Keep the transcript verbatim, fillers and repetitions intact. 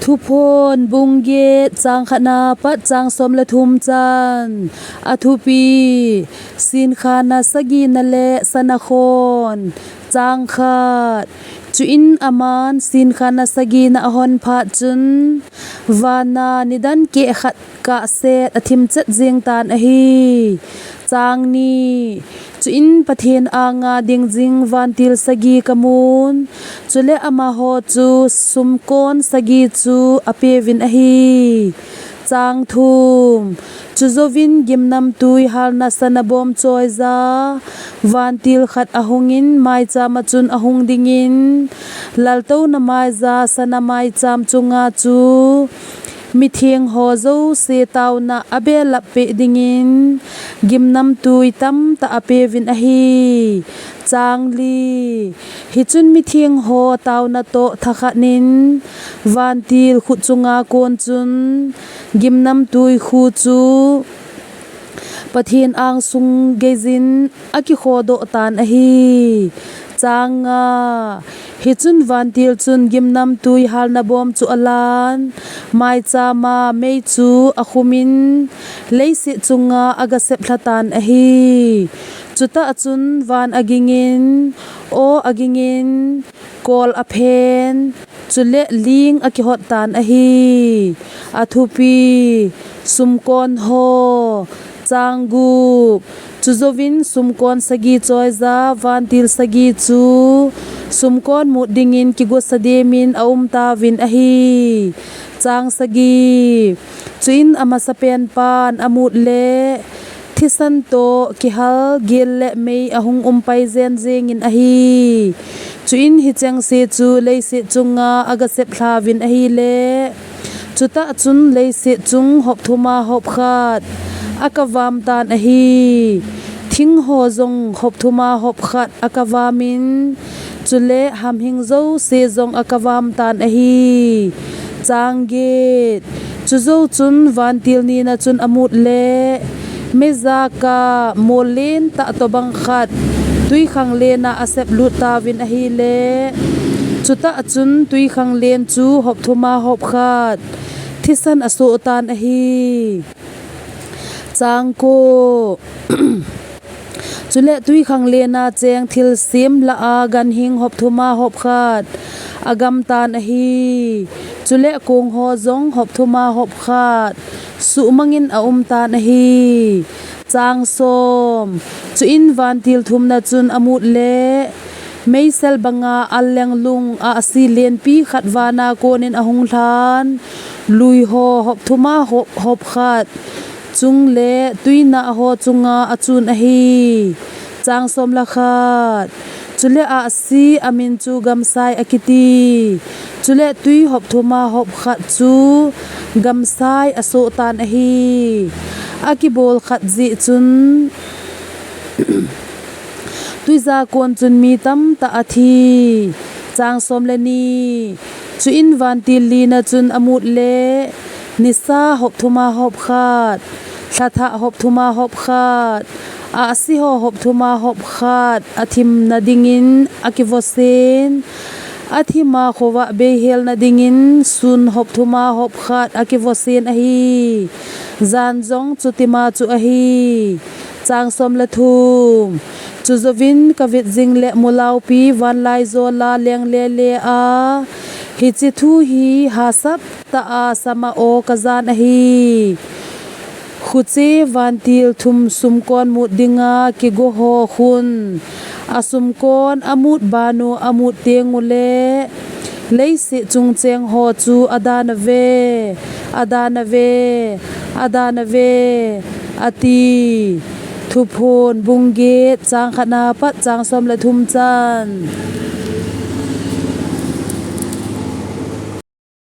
Thuphon bung get chang khatna pat chang som le thum chan. A thupi: Sinkhana sagina le sana khon. Chang khat. Chuin aman sinkhana sagina a hon phat chun, vana nidan keh khat kahset a thim chet jing tan ahi. Chang ni. Chuin Pathen anga ding jing vantil sagi ka mun, chule amaho chu sumkon sagi chu a peuvin ahi. Chang thum. Chujouvin gimnamtui halna sana bom choija vantil khat a hungin maicham a chun a hung dingin, laltouna maija sana maicham chunga chu mitheng ho jouse tauna a belap peh dingin gimnamtui tamtah a peuvin ahi. Chang li. Hichun mitheng ho tauna toh thakhat nin vantil khut chunga kon chun gimnamtui khu chu Pathen angsung geijin a kikhodoh tan ahi. Chang nga. Hichun vantil chun gimnamtui halna bom chu a lan, maichama mei chu a khumin, leiset chunga a ga seplha tan ahi. Chutah chun van a gingin, aw a gingin, kol a phen, chule ling a kihot tan ahi. A thupi: Sumkon ho. Chang gup. Chujouvin sumkon sagi choija vantil sagi chu sumkon mut dingin kigosa demin a um tauvin ahi. Chang sagi. Chuin amasapen pan a mut le thisan toh kihal gel le mei a hung um pai jen jengin ahi. Chuin hichengse chu leiset chunga a ga seplhauvin ahile, chutah chun leiset chung hop thuma hop khat a kavam tan ahi. Thing ho jong hop thuma hop khat a kavamin, chule hamhing jouse jong a kavam tan ahi. Chang get. Chujou chun vantil nina chun a mut le, meijaka mol lentah tobang khat twikhanglen a a seplut tauvin ahile, chutah chun twikhanglen chu hop thuma hop khat thisan a soh tan ahi. Chang ko. Chule twikhanglen a cheng thilsem lah a ganhing hop thuma hop khat a gam tan ahi. Chule kong ho jong hop thuma hop khat suhmangin a um tan ahi. Chang som. Chuin vantil thumna chun a mut le, meisel banga al lenglung ahsi lenpi khat vana konin a hung lhan, lui ho hop thuma hop, hop khat chung le tuinah ho chunga a chun ahi. Chang som le khat. Chule ahsi a min chu Gamsai a kiti. Chule twi hop thuma hop khat chu Gamsai a soh tan ahi. A kibol khat jeh chun, twijakon chun mi tamtah a thi. Chang som le ni. Chuin vantil lina chun a mut le, nisa hop thuma hop khat, lhathah hop thuma hop khat, ahsi ho hop thuma hop khat a thimna dingin a kivosen. A thima khovah beihelna dingin sun hop thuma hop khat a kivosen ahi. Jan jong chutima chu ahi. Chang som le thum. Chujouvin ka vet jing le mulaupi vanlaijola leng lele a, hiche thu hi hahsat tah a sama o ka jan ahi. Khuche vantil thum sumkon mut dinga kigo ho khun, a sumkon a mut banu a mut tengule, leiset chung cheng ho chu a dan a ve, a dan a ve, a dan a ve, a ti. Thuphon bung get chang khatna pat chang som le thum chan.